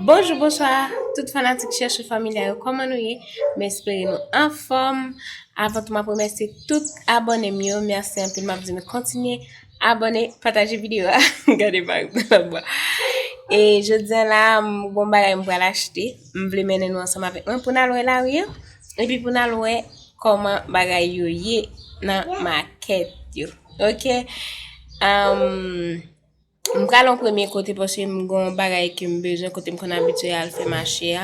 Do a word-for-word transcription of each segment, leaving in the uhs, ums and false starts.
Bonjou, bonswa, tout fanatik Chèchou Familia yo, kòman nou ye? M espere nou anfòm. Avan tou, m ap remèsye tout abòne m yo. Mèsi anpil, m ap di nou kontinye abòne, pataje videyo a. Gade pa anba. E jodi a la, m gon bagay m pral achte. M vle mennen nou ansanm avèk mwen pou n al wè lari an. Epi pou n al wè kòman bagay yo ye nan makèt yo. Oke? Am, m pral yon premye kote paske m gon bagay ke m bezwen kote m konn abitye al fè mache a.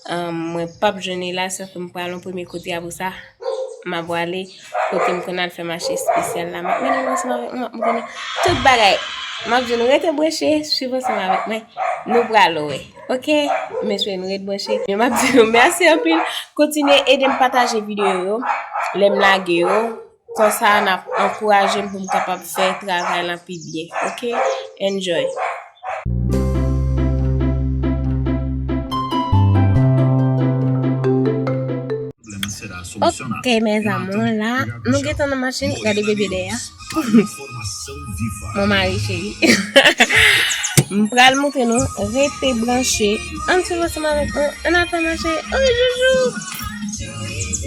Am, mwen p ap jwenn li la, sa fè m pral yon premye kote apre sa. M ap prale kote m konn al fè mache espesyal la. M ap mennen nou ansanm avèk mwen, m ap montre nou tout bagay. M ap di nou rete branche, swiv ansanm avèk mwen. Nou pral wè. Oke? M espere nou ret branche. Men m ap di nou mèsi anpil. Kontinye ede m pataje videyo yo. Lè m lage yo. Konsa, n ap ankouraje m pou m kapab fè travay lan pi byen. Oke? Enjoy. Oke, mes amours, la, nou gentan nan machin, gade bebe dèyè. Mon mari cheri. M pral montre nou, rete branche. Ann swiv ansanm avèk mwen, ann al fè mache. Oy, joujou.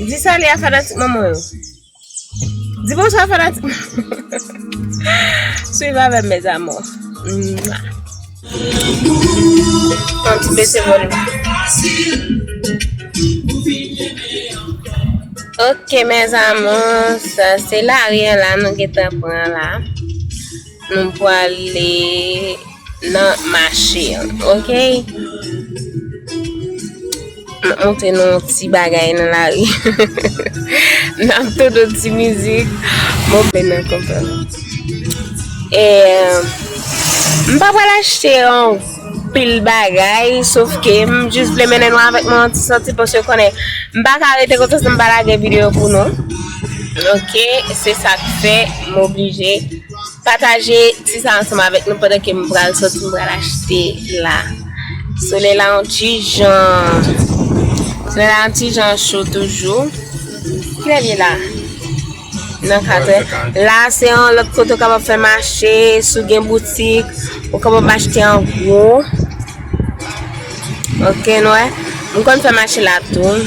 Di sali a fanatik manman yo. Di bonswa fanatik. Swiv avè m, mes amours. Mwa. An ti bese volim. Oke, mes amours, se lari an la nou gentan pran la. Nou pwale nan mache an, oke? M ap montre nou yon ti bagay nan lari. N ap tande yon ti mizik. Bon, men nan konprann. E, m pa pral achte yon pil bagay, sof ke m jis vle mennen nou avèk mwen yon ti sòti, paske konnen m pa ka rete konsa san m pa lage videyo pou nou. Oke, se sa k fè m oblije pataje ti sa ansanm avèk nou pandan ke m pral sòti, m pral achte la. Solèy la yon ti jan, solèy la yon ti jan cho toujou. Kilè l ye la? Nan katrè. La, se yon lòt kote w kapab fè mache, si w gen boutik, ou kapab achte an gwo. Oke, nou wè. M konn fè mache la tou.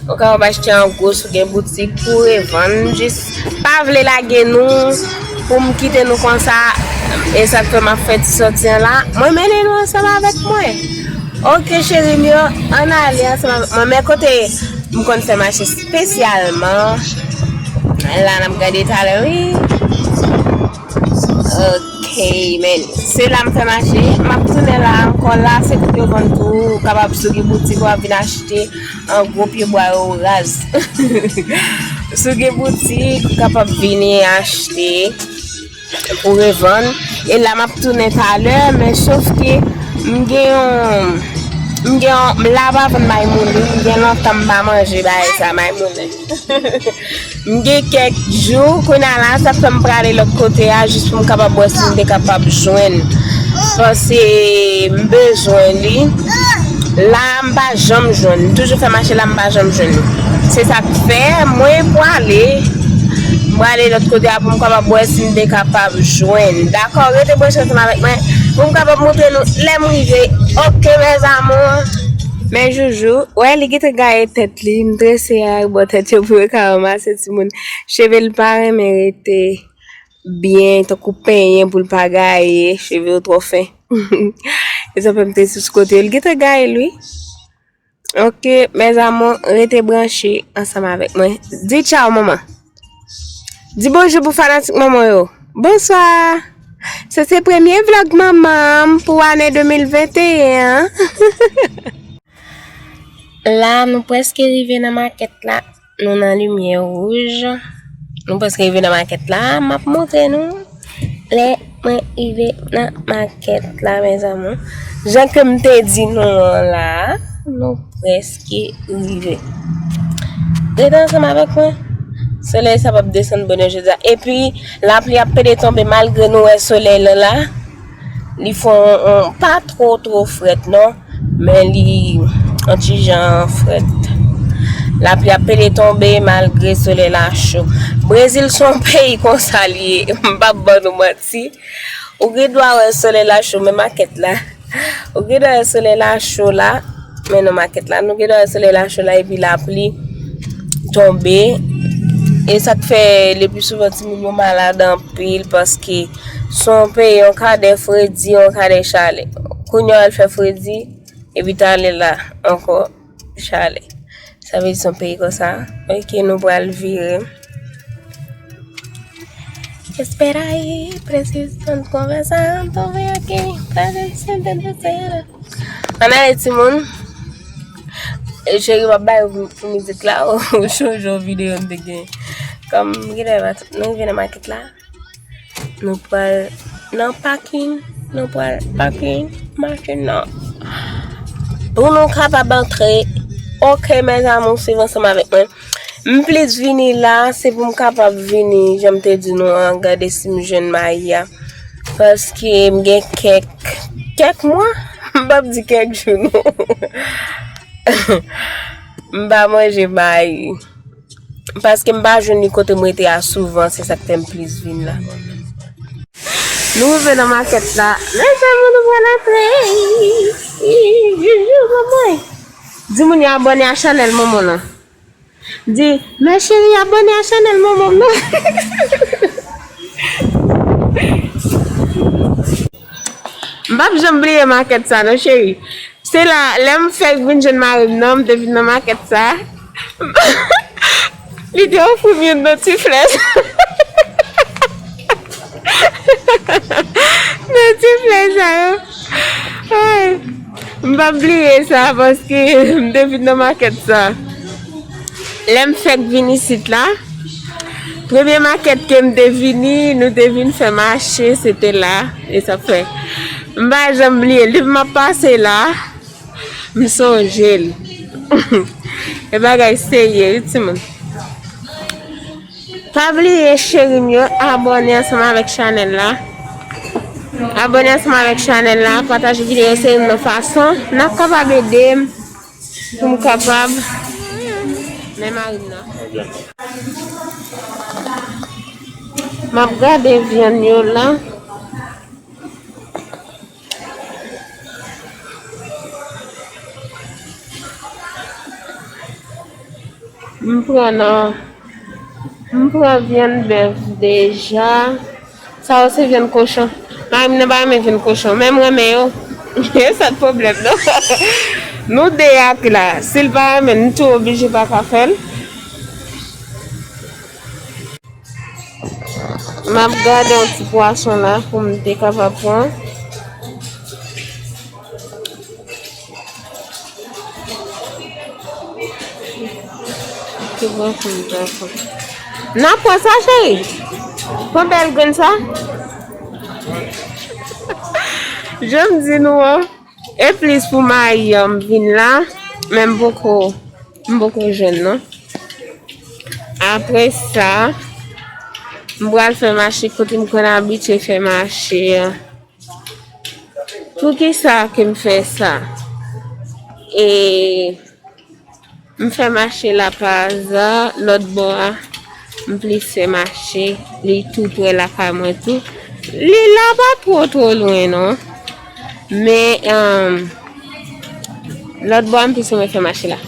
Ou kapab achte an gwo si w gen boutik pou revann. Jis pa vle lage nou pou m kite nou konsa. E sa k fè m ap fè ti sòti an la. Mwen mennen nou ansanm avèk mwen. Oke, cheri m yo, ann ale ansanm avèk mwen. Men kote m konn fè mache espesyalman. La, n ap gade talè, wi. Oke, men se la m fè mache. M ap tounen la ankò. La, se kote yo vann tou. Ou kapab, si w gen boutik, w ap vin achte. An gwo, pyebwa yo raz. Si w gen boutik, ou kapab vini achte pou revann. E la, m ap tounen talè, men sof ke m gen yon, m gen yon, la pa vann may moun, wi. M gen lontan m pa manje bagay sa, may moun. M gen kèk jou, kounye a la, sa fè m prale lòt kote a, jis pou m kapab wè si m te kapab jwenn. Paske m bezwen li. La, m pa janm jwenn. M toujou fè mache la, m pa janm jwenn li. Se sa k fè, mwen prale. M prale lòt kote a pou m kapab wè si m te kapab jwenn. Dakò, rete branche ansanm avèk mwen pou m kapab montre nou lè m rive. Oke, mes amours. Men Joujou, wè, li gentan gaye tèt li, m trese a bò tèt yo pou yo ka ranmase timoun. Cheve l pa renmen rete byen, tankou penyen pou l pa gaye, cheve yo twò fen. E sa fè m te sou kote yo, li gentan gaye l, wi. Oke, mes amours, rete branche ansanm avèk mwen. Di tchaw, manman. Di bonjou pou fanatik manman yo. Bonswa. Sa se premye vlòg manman m pou ane de mil venteyen an. La, nou prèske rive nan makèt la. Nou nan limyè wouj. Nou prèske rive nan makèt la. M ap montre nou lè mwen rive nan makèt la, mes amours. Jan ke m te di nou an la, nou prèske rive. Rete ansanm avèk mwen. Solèy sa p ap desann bonè jodi a. Epi, lapli ap pede tonbe malgre nou wè solèy lan la. Li fè yon, yon, pa twò, twò frèt non, men li yon ti jan frèt. Lapli ap pede tonbe malgre solèy la cho. Brezil se yon peyi konsa li ye. M p ap ban nou manti. Ou gen dwa wè solèy la cho, men makèt la, Ou gentan wè solèy la cho la, men nan makèt la, nou gentan wè solèy la cho la epi lapli tonbe. E sa k fè le pli souvan timoun yo malad anpil paske se yon peyi yon kadè fredi, yon kadè chalè. Kounye a l fè fredi, epi talè la ankò chalè. Sa vle di se yon peyi konsa. Ok, nou pral vire. Espera ahí, preciso conversando, ven aquí, presente de cera. Ann ale, timoun. E, cheri, m ap bay ou pou mizik la, ou chonje yon videyo m te gen. Kòm m gentan, nou rive nan makèt la. Nou pral nan pakin. Nou pral pakin machin nan. Pou nou kapab antre. Ok, mes amours, swiv ansanm avèk mwen. M plis vini la, se pou m kapab vini, jan m te di nou an, gade si m jwenn mayi a. Paske m gen kèk, kèk mwa, m p ap di kèk jou, non. M pa manje mayi. Paske m pa jwenn li kote m rete a souvan, se sa k fè m plis vin la. Nou rive nan makèt la. Mezanmi, nou pral antre. Joujou, manman. Di moun yo abòne a chanèl manman nan. Di, mes chéris, abòne a chanèl manman m nan. M p ap janm bliye makèt sa non, cheri. Se la, lè m fèk vin jwenn mari m nan, m te vin nan makèt sa. Li te ofri m youn nan ti flè sa. Nan ti flè sa yo. Ay, m p ap bliye sa, paske m te vin nan makèt sa. Lè m fèk vin isit la, premye makèt ke m te vini, nou te vin fè mache, se te la. E sa fè m pa janm bliye l. Depi m ap pase la, m sonje l. E bagay serye, wi, timoun. Pa bliye, cheri m yo, abòne ansanm avèk chanèl la. Abòne ansanm avèk chanèl la, pataje videyo, se youn nan fason n ap kapab ede m pou m kapab men mari m nan. M ap gade vyann yo la. M pran nan, m pran vyann bèf deja. Sa yo se vyann kochon. Mari m nan pa renmen vyann kochon, men m renmen yo. E sa k pwoblèm nan. Nou de ak la. Si l pa renmen, m tou oblije pa ka fè l. M ap gade yon ti pwason la pou m te kapab pran. Te pran pou m ta pran. N ap pran sa, cheri? Pran bèl grenn sa. Jan m di nou an, e plis pou mayi an m vin la, men m poko, m poko jwenn non. Apre sa, m pral fè mache kote m konn abitye fè mache an. Poukisa ke m fè sa? E m fè mache la pa aza, lòt bò a, m plis fè mache, li tou prè lakay mwen tou. Li la pa twò twò lwen non. Men, um, lòt bò a, m plis renmen fè mache la.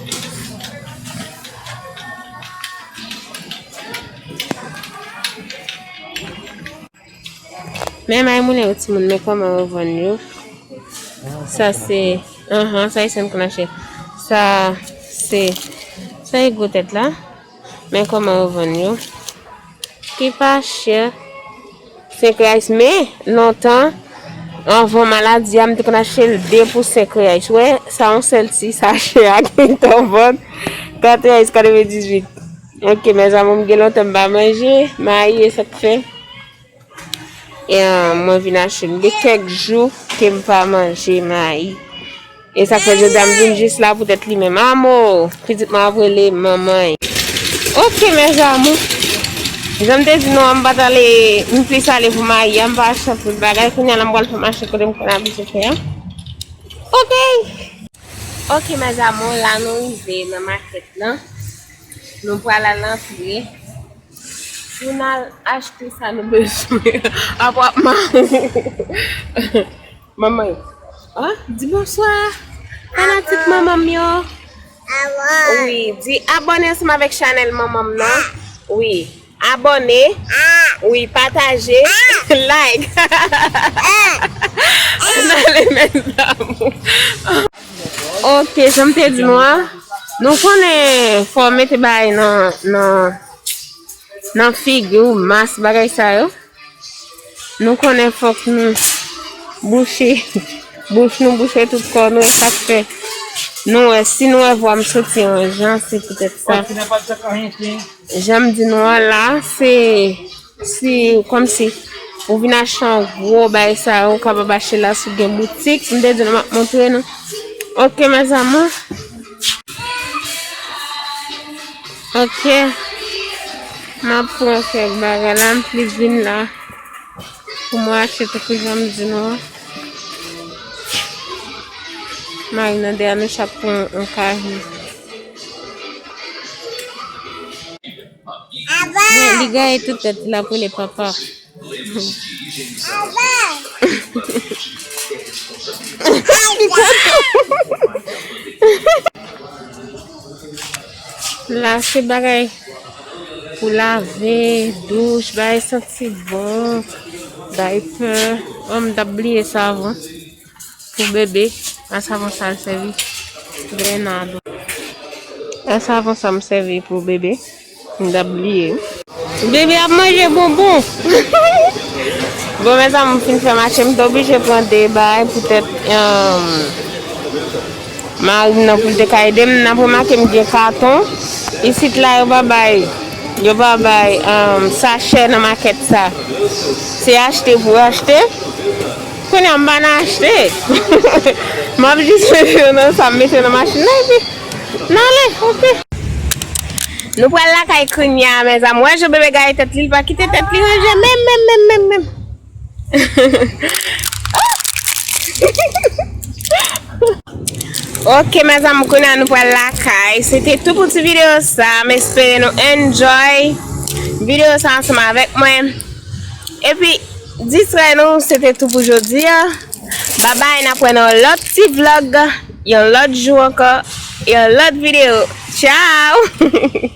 Men mayi moulen yo timoun, men kòman yo vann yo. Sa se, anhan, sa e senk lache. Sa se, sa e gwo tèt la. Men kòman yo vann yo. Ki pa chè, senk reais, men lontan, anvan maladi a, m te konn achte l de pou senk reais. Wè, sa yon sèl ti sachè a ki t ap vann kat reais katrevendizuit. Ok, mes amours, m gen lontan m pa manje mayi, e sa k fè. E, ah, mwen vin achte l. Gen kèk jou ke m pa manje mayi. E sa k fè jodi a m vin jis la poutèt li menm. Amo, pitit mwen ap rele manman. Ok, mes amours. Jan m te di nou an, m pa t ale, m plis ale pou mayi a, m pa achte anpil bagay. Kounye a la, m pral fè mache kote m konn abitye fè a. Ok. Ok, mes amours, la nou rive nan makèt lan. Nou pral al antre. Pou n al achte sa nou bezwen. Apre w ap ma-, manman yo. Oh, di bonswa. Fanatik manman m yo. Wi, di abòne ansanm avèk chanèl manman m nan. Wi. Abòne. Wi, pataje. Like. Nan le menm damou. Ok, jan m te di nou an, nou konnen fò w mete bagay nan, nan, nan figi w, mas, bagay sa yo. Nou konnen fòk nou bouche, bouch nou bouche tout kò nou, e sa k fè nou wè, si nou wè vwa m soti yon jan, se poutèt sa. Jan m di nou an la, se si, kòmsi, ou vin achte yon gwo bagay sa, ou kapab achte la si w gen boutik. M te di nou m ap montre nou. Ok, mes amours. Ok. M ap pran kèk bagay la, m plis vin la pou mwen achte tankou jan m di nou an. Mari m nan dèyè nou chak pran yon kaji. Men, li gaye tout tèt li, l ap rele papa. La, se bagay pou lave, douch, bagay santi bon, daypè. Oh, m t ap bliye savon. Pou bebe, a savon sa l sèvi. Grenado. A savon sa m sèvi pou bebe. M t ap bliye. Bebe ap manje bonbon. Bon, mezanmi, m fin fè mache, m te oblije pran de bagay poutèt, um, mari m nan pou l te ka ede m. N ap remake m gen katon. Isit la, yo pa bay, yo pa bay, um, sachè nan makèt sa. Se achte pou achte. Kounye a m pa nan achte. M ap jis mete yo nan sa, m mete yo nan machin nan, epi n ale, ok. Nou pral lakay kounye a, mezanmi. Wè jan bebe gaye tèt li, li pa kite tèt li ranje, menm, menm, menm, menm, menm. Ok, mezanmi, kounye a nou pral lakay. Se te tou pou ti videyo sa. M espere nou enjoy videyo sa ansanm avèk mwen. Epi, distrè nou, se te tou pou jodi a. Babay, n ap wè nan yon lòt ti vlog, yon lòt jou ankò, yon lòt videyo. Tchao!